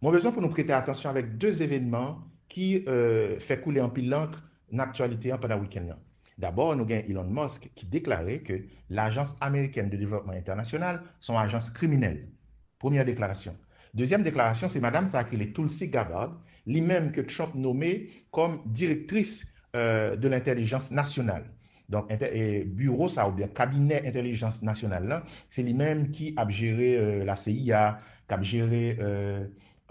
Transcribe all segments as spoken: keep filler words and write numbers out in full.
Mwen bezwen pou nou prete atansyon avèk de evènman ki euh, fè koule anpil lank nan aktyalite an pandan wikenn nan. Dabò, nou gen Elon Musk ki deklare ke L'Agence Américaine de Développement International se yon ajans kriminèl. Premyè deklarasyon. Dezyèm deklarasyon, se madanm sa ki rele Tulsi Gabbard, li menm ke Trump nome kòm direktris euh, de l'entèlijans nasyonal. Donk, entè, e, biwo sa oubyen kabinè entèlijans nasyonal la, se li menm ki ap jere euh, la C I A, k ap jere euh,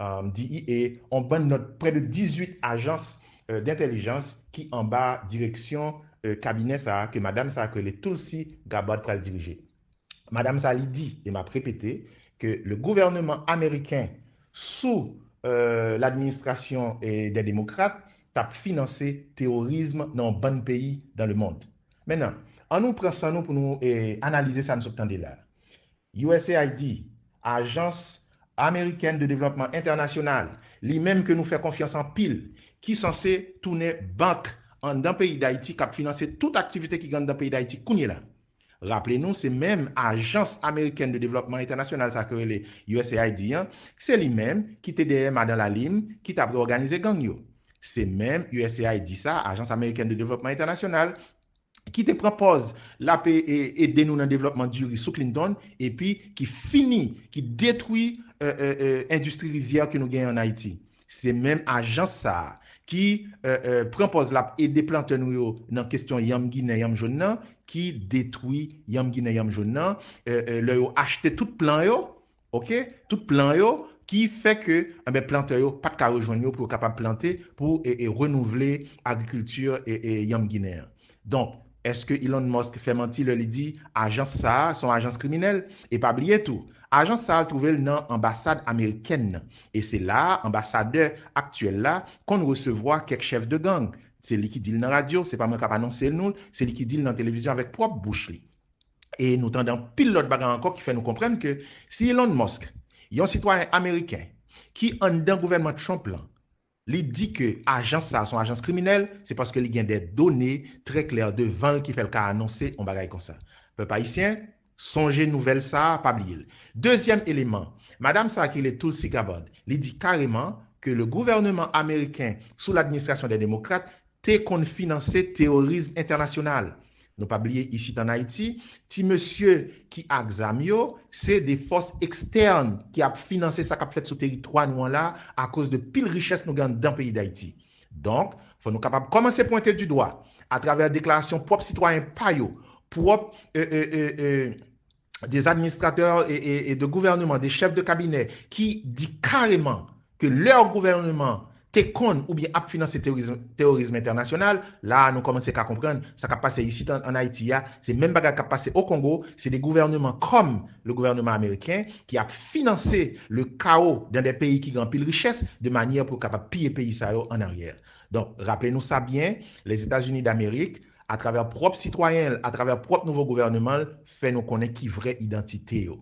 um, D E A, on bann lòt prè de dizuit ajans euh, d'entèlijans ki anba direksyon euh, kabinè sa a, ke madanm sa a ki rele Tulsi Gabbard pral dirije. Madanm sa a li di, e m ap repete, ke le gouvènman ameriken sou euh, ladministrasyon eh, dè demokrat t ap finanse teworism nan yon bann peyi dans le monde. Mentnan, an nou pran san nou pou nou eh, analize sa n sot tande la. U S A I D, Agence Américaine de Développement International, li menm ke nou fè konfyans anpil, ki sanse tounen bank anndan peyi Dayiti k ap finanse tout aktivite ki gen anndan peyi Dayiti kounye la. Raple nou, se menm Agence Américaine de Développement International sa ki rele U S A I D an, se li menm ki te dèyè madan Lalim ki t ap rèòganize gang yo. Se menm U S A I D sa, Agence Américaine de Développement International, ki te pran pòz l ap e- e- ede nou nan devlòpman diri sou Clinton, epi ki fini, ki detwi euh, euh, euh, endistri rizyè ke nou genyen ann Ayiti. Se menm ajans sa a ki euh, euh, pran pòz l ap ede plantè nou yo nan kesyon yanm ginen, yanm jòn nan, ki detwi yanm ginen, yanm jòn nan, euh, euh, lè yo achte tout plan yo, ok, tout plan yo, ki fè ke enben, plantè yo pa t ka rejwenn yo pou yo kapab plante, pou e, e, renouvle agrikilti e, e, yanm ginen an. Donk, èske Elon Musk fè manti lè li di ajans sa a se yon ajans kriminèl? E pa bliye tou, ajans sa a twouve l nan anbasad amerikèn nan. E se la a anbasadè aktyèl la konn resevwa kèk chèf de gang. Se li ki di l nan radyo, se pa mwen k ap anonse l nou, se li ki di l nan televizyon avèk pwòp bouch li. E nou tande anpil lòt bagay ankò ki fè nou konprann ke si Elon Musk, yon sitwayen ameriken ki anndan gouvènman Trump lan, li di ke ajans sa a se yon ajans kriminèl, se paske li gen de done trè klè devan l ki fè l ka anonse yon bagay konsa. Pèp ayisyen, sonje nouvèl sa a, pa bliye l. Dezyèm eleman, madanm sa a ki rele Tulsi Gabbard, li di kareman ke le gouvènman ameriken sou ladministrasyon dè demokrat te konn finanse teworism entènasyonal. Nou pa bliye isit ann Ayiti, ti mesye ki ak zam yo, se de fòs ekstèn ki ap finanse sa k ap fèt sou teritwa nou an la akoz de pil richès nou gen anndan peyi Dayiti. Donk, fò nou kapab kòmanse pwente di dwa atravè deklarasyon pwòp sitwayen pa yo, pwòp e, e, e, e, des administrateurs et, et, et de gouvernement, des chefs de cabinet ki di kareman ke lè gouvènman te konn oubyen ap finanse teworizm, teworizm entènasyonal, la a nou kòmanse ka konprann sa k ap pase isit ann, ann Ayiti a, se menm bagay k ap pase o Kongo, se de gouvènman kòm le gouvènman ameriken ki ap finanse le kawo dans des pays ki gen anpil richès de manyè pou yo kapab piye peyi sa yo ann aryè. Donk, raple nou sa byen, Lèzetazini Damerik, atravè pwòp sitwayen l, atravè pwòp nouvo gouvènman l, fè nou konnen ki vrè idantite yo.